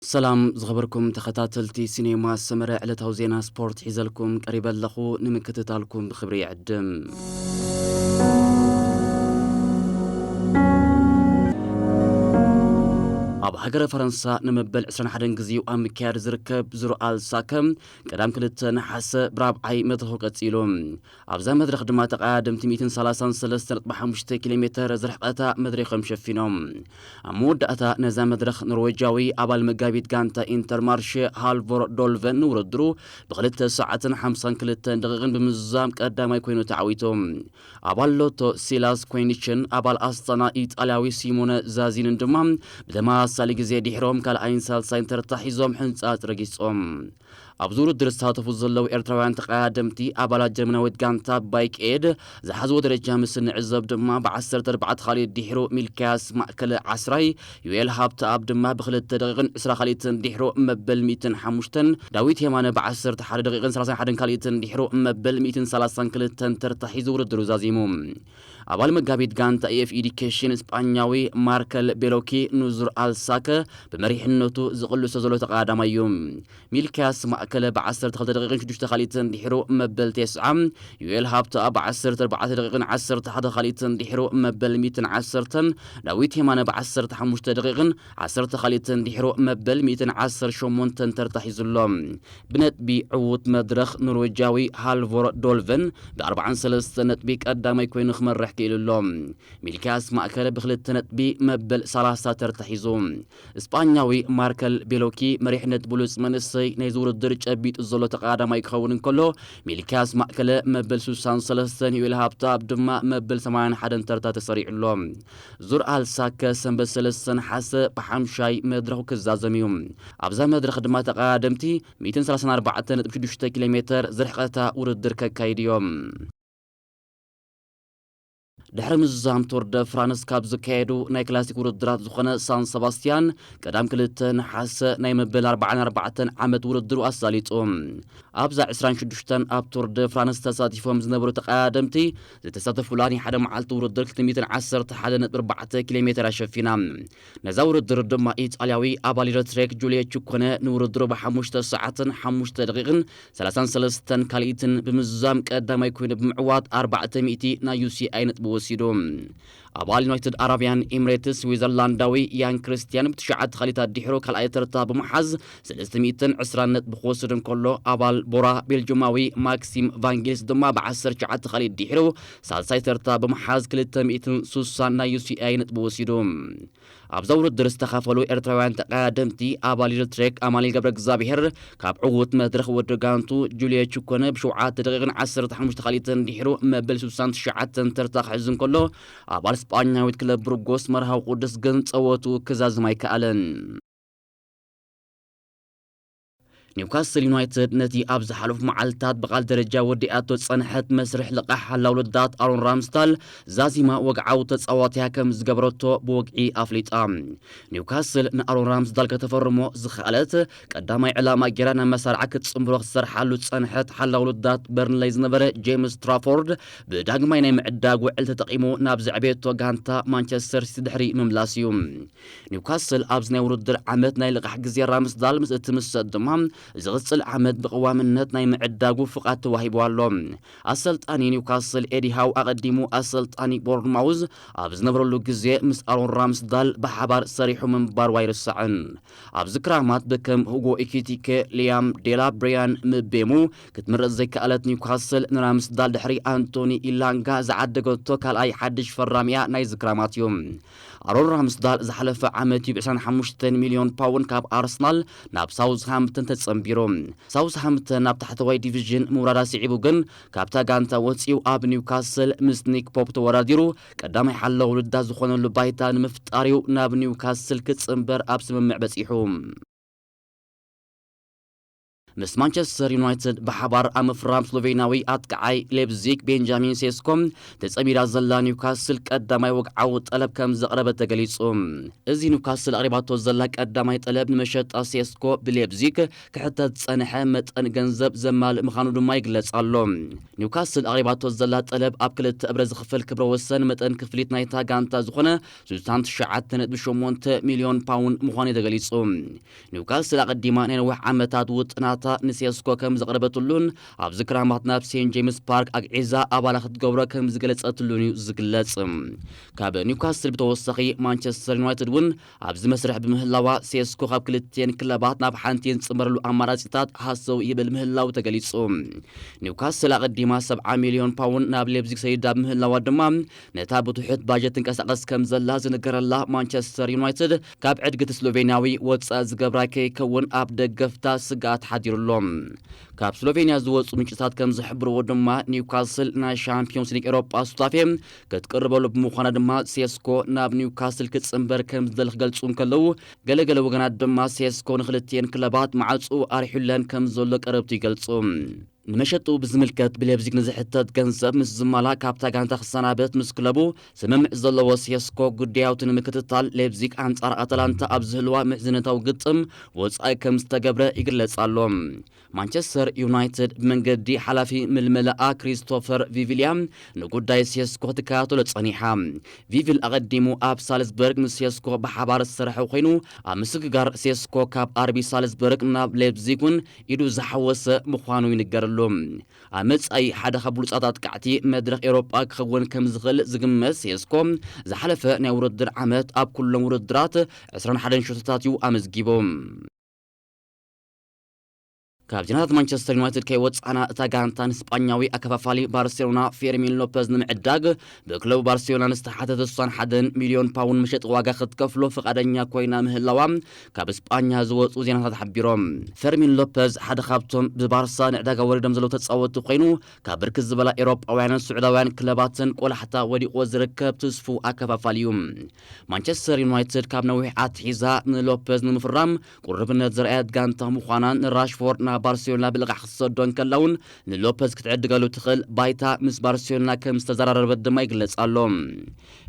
ሰላም ዝኸበርኩም ተኸታተልቲ ሲኔማ ሰመረ፣ ዕለታዊ ዜና ስፖርት ሒዘልኩም ቀሪበ ኣለኹ። ንምክትታልኩም ብኽብሪ ይዕድም። ኣብ ሃገረ ፈረንሳ ንመበል ዕስራን ሓደን ግዜኡ ኣብ ምክያድ ዝርከብ ዙር ኣልሳከ ቀዳም ክልተ ነሓሰ ብራብዓይ መድረኹ ቀጺሉ። ኣብዛ መድረኽ ድማ ተቐዳደምቲ ሚእትን ሰላሳን ሰለስተ ነጥቢ ሓሙሽተ ኪሎ ሜተር ዝርሕቐታ መድረኾም ሸፊኖም። ኣብ መወዳእታ ነዛ መድረኽ ኖርዌጃዊ ኣባል መጋቢት ጋንታ ኢንተርማርሼ ሃልቮር ዶልቨን ንውድድሩ ብክልተ ሰዓትን ሓምሳን ክልተን ደቂቕን ብምዝዛም ቀዳማይ ኮይኑ ተዓዊቱ። ኣባል ሎቶ ሲላስ ኮይኒችን ኣባል ኣስታና ኢጣልያዊ ሲሞነ ዛዚንን ድማ ብተመሳሳሊ ግዜ ድሕሮም ካልኣይን ሳልሳይን ተርታ ሒዞም ሕንጻጽ ረጊጾም። ኣብዚ ውድድር ዝሳተፉ ዘለዉ ኤርትራውያን ተቐዳደምቲ ኣባላት ጀርመናዊት ጋንታ ባይክ ኤድ ዝሓዝዎ ደረጃ ምስ እንዕዘብ ድማ ብዓሰርተ ኣርባዕተ ካልኢት ድሕሩ ሚልክያስ ማእከለ ዓስራይ፣ ዩኤል ሃብተኣብ ድማ ብክልተ ደቂቕን ዕስራ ካልኢትን ድሕሩ መበል ሚእትን ሓሙሽተን፣ ዳዊት የማነ ብዓሰርተ ሓደ ደቂቕን ሰላሳን ሓደን ካልኢትን ድሕሩ መበል ሚእትን ሰላሳን ክልተን ተርታ ሒዙ ውድድሩ ዛዚሙ። ኣባል መጋቢት ጋንታ ኤፍ ኤ ዲኬሽን ስጳኛዊ ማርከል ቤሎኪ ንዙር ኣልሳከ ብመሪሕነቱ ዝቕልሶ ዘሎ ተቐዳዳማይ እዩ። ሚልክያስ ማእከለ ብዓሰርተ ክልተ ደቂቕን ሽዱሽተ ካልኢትን ድሕሩ መበል ተስዓ፣ ዩኤል ሃብታ ብዓሰርተ ኣርባዕተ ደቂቕን ዓሰርተ ሓደ ካልኢትን ድሕሩ መበል ሚእትን ዓሰርተን፣ ዳዊት የማነ ብዓሰርተ ሓሙሽተ ደቂቕን ዓሰርተ ካልኢትን ድሕሩ መበል ሚእትን ዓሰርተ ሸሞንተን ተርታ ሒዙ ኣሎ። ብነጥቢ ዕዉት መድረኽ ኖርዌጃዊ ሃልቮር ዶልቨን ብኣርባዓን ሰለስተን ነጥቢ ቀዳማይ ኮይኑ ክመርሕ ክኢሉ ኣሎ። ሚልክያስ ማእከለ ብክልተ ነጥቢ መበል ሰላሳ ተርታ ሒዙ። ስጳኛዊ ማርከል ቤሎኪ መሪሕነት ብሉጽ መንእሰይ ናይዚ ውድድር ጨቢጡ ዘሎ ተቐዳዳማይ ክኸውን እንከሎ፣ ሚልክያስ ማእከለ መበል ስሳን ሰለስተን፣ ዩኤል ሃብተኣብ ድማ መበል ሰማንያን ሓደን ተርታ ተሰሪዑ ኣሎ። ዙር ኣልሳከ ሰንበት ሰለስተ ነሓሰ ብሓምሻይ መድረኹ ክዛዘም እዩ። ኣብዛ መድረኽ ድማ ተቐዳደምቲ ሚእትን ሰላሳን ኣርባዕተን ነጥቢ ሽዱሽተ ኪሎ ሜተር ዝርሕቐታ ውድድር ከካይዱ እዮም። ድሕሪ ምዝዛም ቶር ደ ፍራንስ ካብ ዝካየዱ ናይ ክላሲክ ውድድራት ዝኾነ ሳን ሰባስቲያን ቀዳም ክልተ ነሓሰ ናይ መበል ኣርባዓን ኣርባዕተን ዓመት ውድድሩ ኣሳሊጡ። ኣብዛ ዕስራን ሽዱሽተን ኣብ ቶር ደ ፍራንስ ተሳቲፎም ዝነበሩ ተቐዳደምቲ ዝተሳተፉላ ናይ ሓደ መዓልቲ ውድድር ክልተ ሚእትን ዓሰርተ ሓደ ነጥቢ ኣርባዕተ ኪሎ ሜተር ኣሸፊና። ነዛ ውድድር ድማ ኢጣልያዊ ኣባል ኤሪትሬክ ጁልዮ ቹኮነ ንውድድሩ ብሓሙሽተ ሰዓትን ሓሙሽተ ደቂቕን ሰላሳን ሰለስተን ካልኢትን ብምዝዛም ቀዳማይ ኮይኑ ብምዕዋት ኣርባዕተ ሚእቲ ናይ ዩ ሲ ኣይ ነጥቢ ወሲዱ። ኣባል ዩናይትድ ኣረብያን ኤምሬትስ ስዊዘርላንዳዊ ያን ክርስቲያን ብትሽዓተ ካልኢታት ድሕሩ ካልኣይ ተርታ ብምሓዝ ሰለስተ ሚእትን ዕስራን ነጥቢ ክወስድ እንከሎ፣ ኣባል ቦራ ቤልጁማዊ ማክሲም ቫንጌልስ ድማ ብዓሰርተ ትሽዓተ ካልኢት ድሕሩ ሳልሳይ ተርታ ብምሓዝ ክልተ ሚእትን ስሳን ናይ ዩ ሲ ኣይ ነጥቢ ወሲዱ። ኣብዛ ውድድር ዝተኻፈሉ ኤርትራውያን ተቐዳደምቲ ኣባል ኤሪትሬክ ኣማኑኤል ገብረ እግዚኣብሔር ካብ ዕዉት መድረኽ ወዲ ጋንቱ ጁልዮ ቹኮነ ብሸውዓተ ደቂቕን ዓሰርተ ሓሙሽተ ካልኢትን ድሕሩ መበል ስሳን ትሽዓተን ተርታ ክሕዝ እንከሎ፣ ኣባል ስጳኛዊት ክለብ ብርጎስ መርሃዊ ቅዱስ ግን ጸወቱ ክዛዝም ኣይከኣለን። ኒውካስል ዩናይትድ ነቲ ኣብ ዝሓለፉ መዓልታት ብቓል ደረጃ ወዲኣቶ ዝጸንሐት መስርሕ ልቓሕ ሓላው ልዳት ኣሮን ራምስዳል ዛዚማ ወግዓዊ ተጻዋትያ ከም ዝገበረቶ ብወግዒ ኣፍሊጣ። ኒውካስል ንኣሮን ራምስዳል ከተፈርሞ ዝኸኣለት ቀዳማይ ዕላማ ጌራ ናብ መሳርዓ ክትጽንብሮ ክትሰርሓሉ ዝጸንሐት ሓላው ልዳት በርንለይ ዝነበረ ጄምስ ትራፎርድ ብዳግማይ ናይ ምዕዳግ ውዕል ተጠቒሙ ናብ ዘዕበየቶ ጋንታ ማንቸስተር ሲቲ ድሕሪ ምምላስ እዩ። ኒውካስል ኣብዚ ናይ ውድድር ዓመት ናይ ልቓሕ ግዜ ራምስዳል ምስ እትምሰጥ ድማ ዝቕጽል ዓመት ብቐዋምነት ናይ ምዕዳጉ ፍቓድ ተዋሂቡ ኣሎ። ኣሰልጣኒ ኒውካስል ኤዲ ሃው ኣቐዲሙ ኣሰልጣኒ ቦርንማውዝ ኣብ ዝነበረሉ ግዜ ምስ ኣሮን ራምስዳል ብሓባር ሰሪሑ ምንባሩ ኣይርሳዕን። ኣብዚ ክራማት ብከም ሁጎ ኢኪቲኬ፣ ሊያም ዴላ ብሪያን ምቤሙ ክትምረጽ ዘይከኣለት ኒውካስል ንራምስዳል ድሕሪ ኣንቶኒ ኢላንጋ ዝዓደገቶ ካልኣይ ሓድሽ ፈራሚያ ናይዚ ክራማት እዩ። ኣሮን ራምስዳል ዝሓለፈ ዓመት እዩ ብዕስራን ሓሙሽተን ሚልዮን ፓውንድ ካብ ኣርሰናል ናብ ሳውዝሃምፕተን ተጸንቢሩ። ሳውዝሃምፕተን ናብ ታሕተዋይ ዲቪዥን ምውራዳ ስዒቡ ግን ካብታ ጋንታ ወጺኡ ኣብ ኒውካስል ምስ ኒክ ፖፕ ተወዳዲሩ ቀዳማይ ሓላው ልዳት ዝኾነሉ ባይታ ንምፍጣር እዩ ናብ ኒውካስል ክጽንበር ኣብ ስምምዕ በጺሑ። ምስ ማንቸስተር ዩናይትድ ብሓባር ኣብ ምፍራም ስሎቬንያዊ ኣጥቃዓይ ሌፕዚግ ቤንጃሚን ሴስኮ ተጸሚዳ ዘላ ኒውካስል ቀዳማይ ወግዓዊ ጠለብ ከም ዘቕረበት ተገሊጹ። እዚ ኒውካስል ኣቕሪባቶ ዘላ ቀዳማይ ጠለብ ንመሸጣ ሴስኮ ብሌፕዚግ ክሕተት ዝጸንሐ መጠን ገንዘብ ዘማልእ ምዃኑ ድማ ይግለጽ ኣሎ። ኒውካስል ኣቕሪባቶ ዘላ ጠለብ ኣብ ክልተ እብረ ዝኽፈል ክብረ ወሰን መጠን ክፍሊት ናይታ ጋንታ ዝኾነ ስልሳን ትሽዓተ ነጥቢ ሸሞንተ ሚልዮን ፓውንድ ምዃኑ እዩ ተገሊጹ። ኒውካስል ኣቐዲማ ናይ ነዊሕ ዓመታት ውጥናታ ንሴስኮ ከም ዘቕረበትሉን ኣብዚ ክራማት ናብ ሴንት ጄምስ ፓርክ ኣግዒዛ ኣባላ ክትገብሮ ከም ዝገለጸትሉን እዩ ዝግለጽ። ካብ ኒውካስል ብተወሳኺ ማንቸስተር ዩናይትድ እውን ኣብዚ መስርሕ ብምህላዋ ሴስኮ ካብ ክልቲኤን ክለባት ናብ ሓንቲ ዝጽንበረሉ ኣማራጺታት ሃሰው ይብል ምህላው ተገሊጹ። ኒውካስል ኣቐዲማ ሰብዓ ሚልዮን ፓውንድ ናብ ሌፕዚግ ሰዲዳ ብምህላዋ ድማ ነታ ብትሑት ባጀት ትንቀሳቐስ ከም ዘላ ዝንገረላ ማንቸስተር ዩናይትድ ካብ ዕድጊ እቲ ስሎቬንያዊ ወጻኢ ዝገብራ ከይከውን ኣብ ደገፍታ ስግኣት ሓዲሩ ኣሎ። ካብ ስሎቬንያ ዝወጹ ምንጭታት ከም ዝሕብርዎ ድማ ኒውካስል ናይ ሻምፒዮንስ ሊግ ኤሮጳ ሱታፌ ክትቅርበሉ ብምዃና ድማ ሴስኮ ናብ ኒውካስል ክጽንበር ከም ዝደሊ ክገልጹ እንከለዉ፣ ገለገለ ወገናት ድማ ሴስኮ ንክልቲኤን ክለባት ማዕጹ ኣርሑለን ከም ዘሎ ቀረብቱ ይገልጹ። ንመሸጡ ብዝምልከት ብሌፕዚግ ንዝሕተት ገንዘብ ምስ ዝማላ ካብታ ጋንታ ክሰናበት ምስ ክለቡ ስምምዕ ዘለዎ ሴስኮ ጉዳያቱ ንምክትታል ሌፕዚግ ኣንጻር ኣታላንታ ኣብ ዝህልዋ ምሕዝነታዊ ግጥም ወጻኢ ከም ዝተገብረ ይግለጽ ኣሎ። ማንቸስተር ዩናይትድ ብመንገዲ ሓላፊ ምልመላኣ ክሪስቶፈር ቪቪልያ ንጉዳይ ሴስኮ ክትከታተሎ ጸኒሓ። ቪቪል ኣቐዲሙ ኣብ ሳልዝበርግ ምስ ሴስኮ ብሓባር ዝሰርሐ ኮይኑ፣ ኣብ ምስግጋር ሴስኮ ካብ ኣርቢ ሳልዝበርግ ናብ ሌፕዚግ እውን ኢዱ ዝሓወሰ ምዃኑ ይንገረሉ። ኣብ መጻኢ ሓደ ካብ ብሉጻት ኣጥቃዕቲ መድረኽ ኤውሮጳ ክኸውን ከም ዝኽእል ዝግመት ሴስኮ፣ ዝሓለፈ ናይ ውድድር ዓመት ኣብ ኩሎም ውድድራት ዕስራን ሓደን ሸቶታት እዩ ኣመዝጊቡ። ካብ ዜናታት ማንቸስተር ዩናይትድ ከይወጻና፣ እታ ጋንታ ንስጳኛዊ ኣከፋፋሊ ባርሴሎና ፌርሚን ሎፐዝ ንምዕዳግ ብክለቡ ባርሴሎና ንዝተሓተተ ስሳን ሓደን ሚልዮን ፓውንድ መሸጢ ዋጋ ክትከፍሎ ፍቓደኛ ኮይና ምህላዋ ካብ ስጳኛ ዝወጹ ዜናታት ሓቢሮም። ፌርሚን ሎፐዝ ሓደ ካብቶም ብባርሳ ንዕዳጋ ወሪዶም ዘለዉ ተጻወትቲ ኮይኑ፣ ካብ ብርክት ዝበላ ኤውሮጳውያንን ስዑዳውያን ክለባትን ቆላሕታ ወዲቕዎ ዝርከብ ትስፉው ኣከፋፋሊ እዩ። ማንቸስተር ዩናይትድ ካብ ነዊሕ ኣትሒዛ ንሎፐዝ ንምፍራም ቁርብነት ዘርኣየት ጋንታ ምዃናን ንራሽፎርድ ናብ ባርሴሎና ብልቓሕ ክትሰዶ እንከላ እውን ንሎፐዝ ክትዕድገሉ ትኽእል ባይታ ምስ ባርሴሎና ከም ዝተዘራረበት ድማ ይግለጽ ኣሎ።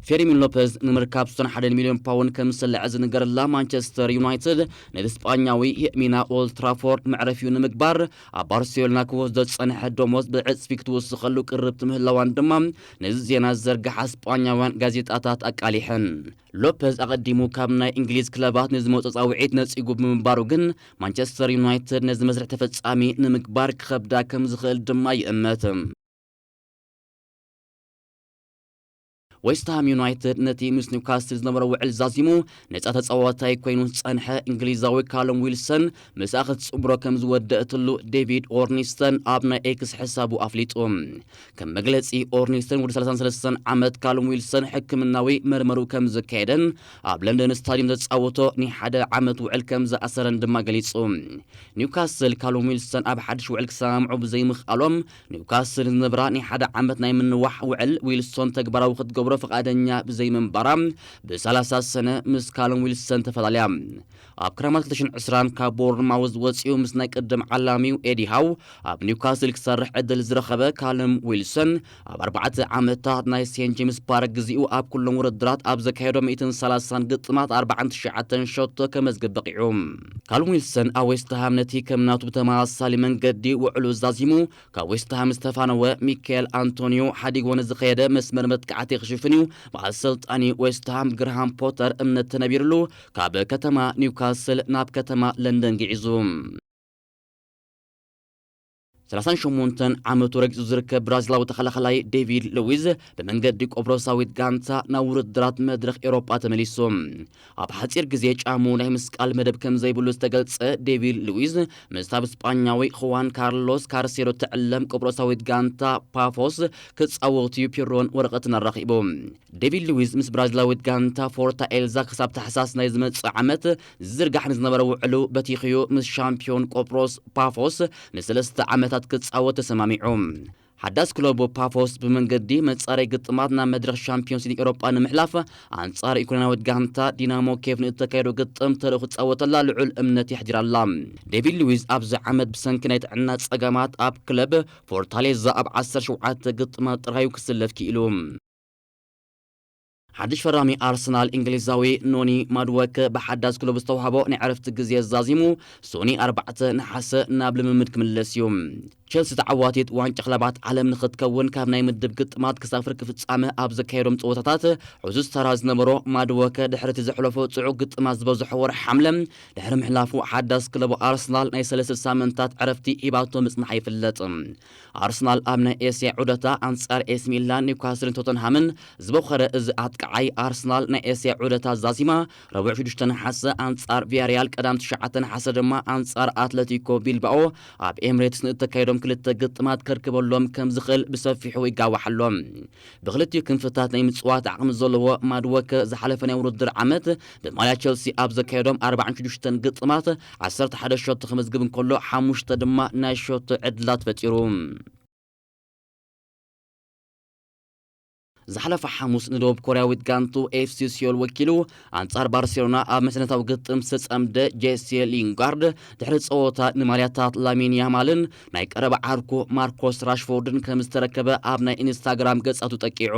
ፌርሚን ሎፐዝ ንምርካብ ስሳን ሓደን ሚልዮን ፓውንድ ከም ዝስልዐ ዝንገረላ ማንቸስተር ዩናይትድ፣ ነቲ ስጳኛዊ ሚና ኦልድ ትራፎርድ መዕረፊኡ ንምግባር ኣብ ባርሴሎና ክወስዶ ዝጸንሐ ደሞዝ ብዕጽፊ ክትውስኸሉ ቅርብቲ ምህላዋን ድማ ነዚ ዜና ዝዘርግሓ ስጳኛውያን ጋዜጣታት ኣቃሊሐን። ሎፐዝ ኣቐዲሙ ካብ ናይ እንግሊዝ ክለባት ንዝመጾ ጻውዒት ነጺጉ ብምንባሩ ግን፣ ማንቸስተር ዩናይትድ ነዚ መስርሕ ተፈጻሚ ንምግባር ክኸብዳ ከም ዝኽእል ድማ ይእመት። ዌስትሃም ዩናይትድ ነቲ ምስ ኒውካስትል ዝነበሮ ውዕል ዛዚሙ፣ ነጻ ተጻዋታይ ኮይኑ ዝጸንሐ እንግሊዛዊ ካሎም ዊልሰን፣ ምስኣ ክትጽምብሮ ከም ዝወደእትሉ ዴቪድ ኦርኒስተን ኣብ ናይ ኤክስ ሕሳቡ ኣፍሊጡ። ከም መግለጺ፣ ኦርኒስተን ወዲ ሰላሳን ሰለስተን ዓመት ካሎም ዊልሰን ሕክምናዊ መርመሩ ከም ዘካየደን ኣብ ለንደን ስታዲየም ዘጻወቶ ናይ ሓደ ዓመት ውዕል ከም ዝኣሰረን ድማ ገሊጹ። ኒውካስል ካሎም ዊልሰን ኣብ ሓድሽ ውዕል ክሰማምዑ ብዘይምኽኣሎም፣ ኒውካስል ዝነብራ ናይ ሓደ ዓመት ናይ ምንዋሕ ውዕል ዊልሶን ተግባራዊ ክትገብሮ ፍቓደኛ ብዘይምንባራ፣ ብ30 ሰነ ምስ ካሎም ዊልሰን ተፈላለያ። ኣብ ክረማት ክልተ ሽሕን ዕስራን ካብ ቦርንማውዝ ወጺኡ ምስ ናይ ቅድም ዓላሚኡ ኤዲ ሃው ኣብ ኒውካስል ክሰርሕ ዕድል ዝረኸበ ካለም ዊልሰን፣ ኣብ ኣርባዕተ ዓመታት ናይ ሴንት ጄምስ ፓርክ ግዜኡ ኣብ ኩሎም ውድድራት ኣብ ዘካየዶ ሚእትን ሰላሳን ግጥማት ኣርባዓን ትሽዓተን ሸቶ ከመዝግብ በቒዑ። ካልም ዊልሰን ኣብ ዌስትሃም ነቲ ከም ናቱ ብተመሳሳሊ መንገዲ ውዕሉ ዛዚሙ ካብ ዌስትሃም ዝተፋነወ ሚካኤል ኣንቶኒዮ ሓዲግዎ ንዝኸየደ መስመር መጥቃዕቲ ክሽፍን እዩ ብኣሰልጣኒ ዌስትሃም ግርሃም ፖተር እምነት ተነቢርሉ ካብ ከተማ ኒውካስል ናብ ከተማ ለንደን ግዒዙ። ሰላሳን ሸሞንተን ዓመቱ ረጊጹ ዝርከብ ብራዚላዊ ተኸላኸላይ ዴቪድ ሉዊዝ ብመንገዲ ቆብሮሳዊት ጋንታ ናብ ውድድራት መድረኽ ኤውሮጳ ተመሊሱ። ኣብ ሓጺር ግዜ ጫሙ ናይ ምስቃል መደብ ከም ዘይብሉ ዝተገልጸ ዴቪድ ሉዊዝ፣ ምስታ ብስጳኛዊ ኹዋን ካርሎስ ካርሴዶ ትዕለም ቆብሮሳዊት ጋንታ ፓፎስ ክጻወቱ ፒሮን ወረቐትን ኣራኺቡ። ዴቪድ ሉዊዝ ምስ ብራዚላዊት ጋንታ ፎርታ ኤልዛ ክሳብ ታሕሳስ ናይ ዝመጽእ ዓመት ዝዝርጋሕ ንዝነበረ ውዕሉ በቲኽዩ ምስ ሻምፒዮን ቆጵሮስ ፓፎስ ንሰለስተ ዓመታት ክጻወት ተሰማሚዑ። ሓዳስ ክለቡ ፓፎስ ብመንገዲ መጻረይ ግጥማት ናብ መድረኽ ሻምፒዮንስ ሊግ ኤውሮጳ ንምሕላፍ ኣንጻር ዩክሬናዊት ጋንታ ዲናሞ ኬቭ ንእተካየዶ ግጥም ተልእኹ ትጻወተላ ልዑል እምነት የሕዲራላ። ዴቪድ ሉዊዝ ኣብዚ ዓመት ብሰንኪ ናይ ጥዕና ጸገማት ኣብ ክለብ ፎርታሌዛ ኣብ ዓሰርተ ሸውዓተ ግጥማት ጥራዩ ክስለፍ ክኢሉ። ሓድሽ ፈራሚ ኣርሰናል እንግሊዛዊ ኖኒ ማድወክ ብሓዳስ ክለቡ ዝተዋህቦ ናይ ዕረፍቲ ግዜ ዛዚሙ ሶኒ ኣርባዕተ ነሓሰ ናብ ልምምድ ክምለስ እዩ። ቸልሲ ተዓዋቲት ዋንጫ ክለባት ዓለም ንኽትከውን ካብ ናይ ምድብ ግጥማት ክሳብ ፍርቂ ፍጻመ ኣብ ዘካየዶም ጸወታታት ዕዙዝ ተራ ዝነበሮ ማድወከ ድሕሪ እቲ ዘሕለፎ ጽዑቕ ግጥማት ዝበዝሖ ወርሒ ሓምለ ድሕሪ ምሕላፉ ሓዳስ ክለቡ ኣርሰናል ናይ ሰለስተ ሳምንታት ዕረፍቲ ሂባቶ ምጽንሓ ይፍለጥ። ኣርሰናል ኣብ ናይ ኤስያ ዑደታ ኣንጻር ኤስ ሚላን፣ ኒውካስልን ቶተንሃምን ዝበኾረ እዚ ኣጥቃዓይ ኣርሰናል ናይ ኤስያ ዑደታ ዛዚማ ረቡዕ ሽዱሽተ ነሓሰ ኣንጻር ቪያሪያል ቀዳም ትሽዓተ ነሓሰ ድማ ኣንጻር ኣትለቲኮ ቢልባኦ ኣብ ኤምሬትስ ንእተካየዶም ክልተ ግጥማት ከርክበሎም ከም ዝኽእል ብሰፊሑ ይጋዋሕ ኣሎ። ብክልቲኡ ክንፍታት ናይ ምጽዋት ዓቕሚ ዘለዎ ማድወከ ዝሓለፈ ናይ ውድድር ዓመት ብማልያ ቸልሲ ኣብ ዘካየዶም ኣርባዓን ሽዱሽተን ግጥማት ዓሰርተ ሓደ ሸቶ ክመዝግብ እንከሎ ሓሙሽተ ድማ ናይ ሸቶ ዕድላት ፈጢሩ። ዝሓለፈ ሓሙስ ንደቡብ ኮርያዊት ጋንቱ ኤፍሲ ሲዮል ወኪሉ ኣንጻር ባርሴሎና ኣብ ምሕዝነታዊ ግጥም ዝተጸምደ ጄሲ ሊንጋርድ ድሕሪ ጸወታ ንማልያታት ላሚን ያማልን ናይ ቀረባ ዓርኩ ማርኮስ ራሽፎርድን ከም ዝተረከበ ኣብ ናይ ኢንስታግራም ገጻቱ ጠቂዑ።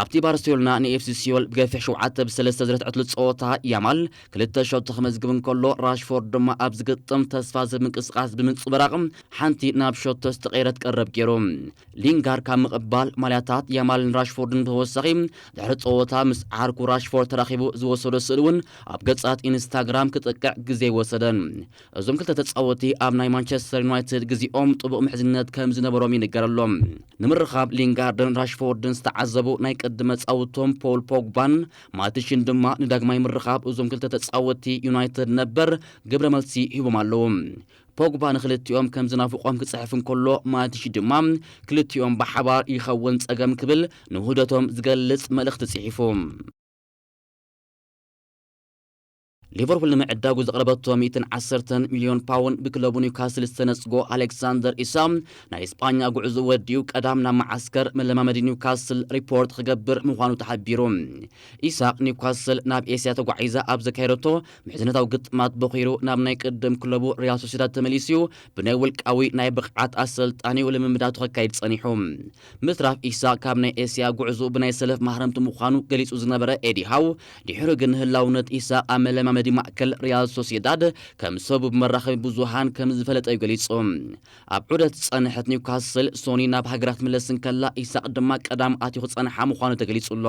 ኣብቲ ባርሴሎና ንኤፍሲ ሲዮል ብገፊሕ ሸውዓተ ብሰለስተ ዝረትዐትሉ ጸወታ ያማል ክልተ ሸቶ ክመዝግብ እንከሎ ራሽፎርድ ድማ ኣብዚ ግጥም ተስፋ ዝህብ ምንቅስቃስ ብምንጽብራቕ ሓንቲ ናብ ሸቶ ዝተቐየረት ቀረብ ገይሩ። ሊንጋር ካብ ምቕባል ማልያታት ያማልን ራሽፎርድን ብተወሳኺ ድሕሪ ጸወታ ምስ ዓርኩ ራሽፎርድ ተራኺቡ ዝወሰዶ ስእሊ እውን ኣብ ገጻት ኢንስታግራም ክጥቅዕ ግዜ ኣይወሰደን። እዞም ክልተ ተጻወቲ ኣብ ናይ ማንቸስተር ዩናይትድ ግዜኦም ጥቡቕ ምሕዝነት ከም ዝነበሮም ይንገረሎም። ንምርኻብ ሊንጋርድን ራሽፎርድን ዝተዓዘቡ ናይ ቅድመ ጻውቶም ፖል ፖግባን ማቲሽን ድማ ንዳግማይ ምርኻብ እዞም ክልተ ተጻወቲ ዩናይትድ ነበር ግብረ መልሲ ሂቦም ኣለዉ። ፖግባ ንክልቲኦም ከም ዝናፍቖም ክጽሕፍ እንከሎ ማቲሽ ድማ ክልቲኦም ብሓባር ይኸውን ጸገም ክብል ንውህደቶም ዝገልጽ መልእኽቲ ጽሒፉ። ሊቨርፑል ንምዕዳጉ ዘቕረበቶ ሚእትን ዓሰርተን ሚልዮን ፓውንድ ብክለቡ ኒውካስል ዝተነጽጎ ኣሌክሳንደር ኢሳቕ ናይ ስጳኛ ጉዕዞ ወዲኡ ቀዳም ናብ መዓስከር መለማመዲ ኒውካስል ሪፖርት ክገብር ምዃኑ ተሓቢሩ። ኢሳቕ ኒውካስል ናብ ኤስያ ተጓዒዛ ኣብ ዘካየደቶ ምሕዝነታዊ ግጥማት በኺሩ ናብ ናይ ቅድም ክለቡ ሪያል ሶሲዳድ ተመሊሱ ብናይ ውልቃዊ ናይ ብቕዓት ኣሰልጣኒኡ ልምምዳቱ ከካይድ ጸኒሑ። ምትራፍ ኢሳቕ ካብ ናይ ኤስያ ጉዕዞ ብናይ ሰለፍ ማህረምቲ ምዃኑ ገሊጹ ዝነበረ ኤዲ ሃው ድሕሪ ግን ህላውነት ኢሳቕ ኣብ መለማመዲ ማእከል ሪያል ሶሲዳድ ከም ሰቡ ብመራኸቢ ብዙሃን ከም ዝፈለጠ እዩ ገሊጹ። ኣብ ዑደት ዝጸንሐት ኒውካስል ሶኒ ናብ ሃገራ ክትምለስ እንከላ ኢሳቕ ድማ ቀዳም ኣትዩ ክጸንሓ ምዃኑ ተገሊጹ ኣሎ።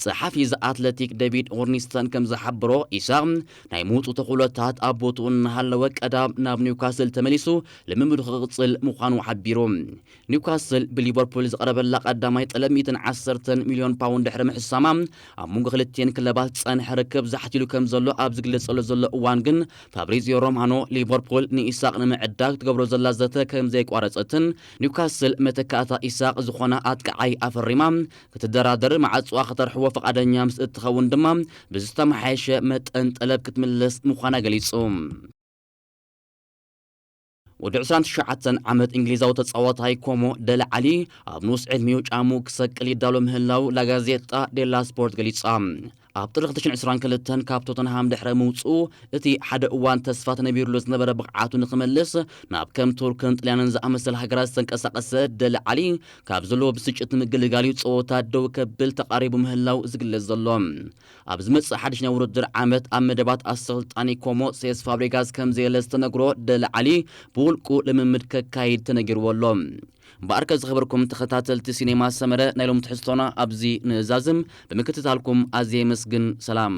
ጸሓፊ ዘ ኣትለቲክ ዴቪድ ኦርኒስተን ከም ዝሓበሮ ኢሳቕ ናይ ምውጹ ተኽእሎታት ኣብ ቦትኡ እናሃለወ ቀዳም ናብ ኒውካስል ተመሊሱ ልምምዱ ክቕጽል ምዃኑ ሓቢሩ። ኒውካስል ብሊቨርፑል ዝቐረበላ ቀዳማይ ጠለብ ሚእትን ዓሰርተን ሚልዮን ፓውንድ ድሕሪ ምሕሳማ ኣብ መንጎ ክልቲኤን ክለባት ዝጸንሐ ርክብ ዛሕቲሉ ከም ዘሎ ኣብ ዝግለጸሉ ዘሎ እዋን ግን ፋብሪዚዮ ሮማኖ ሊቨርፑል ንኢሳቕ ንምዕዳግ ትገብሮ ዘላ ዘተ ከም ዘየቋረጸትን ኒውካስል መተካእታ ኢሳቕ ዝኾነ ኣጥቃዓይ ኣፈሪማ ክትደራደር ማዕጽዋ ከተርሕዎ ፈቓደኛ ምስ እትኸውን ድማ ብዝተመሓየሸ መጠን ጠለብ ክትምልስ ምዃና ገሊጹ። ወዲ ዕስራን ትሽዓተን ዓመት እንግሊዛዊ ተጻዋታይ ኮሞ ደለ ዓሊ ኣብ ንኡስ ዕድሚኡ ጫሙ ክሰቅል ይዳሎ ምህላው ላጋዜጣ ዴላ ስፖርት ገሊጻ። ኣብ ጥሪ ክልተ ሽሕን ዕስራን ክልተን ካብ ቶተንሃም ድሕሪ ምውጽኡ እቲ ሓደ እዋን ተስፋ ተነቢሩሉ ዝነበረ ብቕዓቱ ንክመልስ ናብ ከም ቱርክን ጥልያንን ዝኣመሰለ ሃገራት ዝተንቀሳቐሰ ደለ ዓሊ ካብ ዘለዎ ብስጭት ንምግልጋል እዩ ጸወታ ደው ከብል ተቓሪቡ ምህላው ዝግለጽ ዘሎ። ኣብ ዝመጽእ ሓድሽ ናይ ውድድር ዓመት ኣብ መደባት ኣሰልጣኒ ኮሞ ሴስ ፋብሪጋስ ከም ዘየለ ዝተነግሮ ደለ ዓሊ ብውልቁ ልምምድ ከካይድ ተነጊርዎ ኣሎ። እምበኣርከ ዝኸበርኩም ተኸታተልቲ ሲኔማ ሰመረ ናይ ሎም ትሕዝቶና ኣብዚ ንእዛዝም ብምክትታልኩም ኣዝየ የመስግን። ሰላም።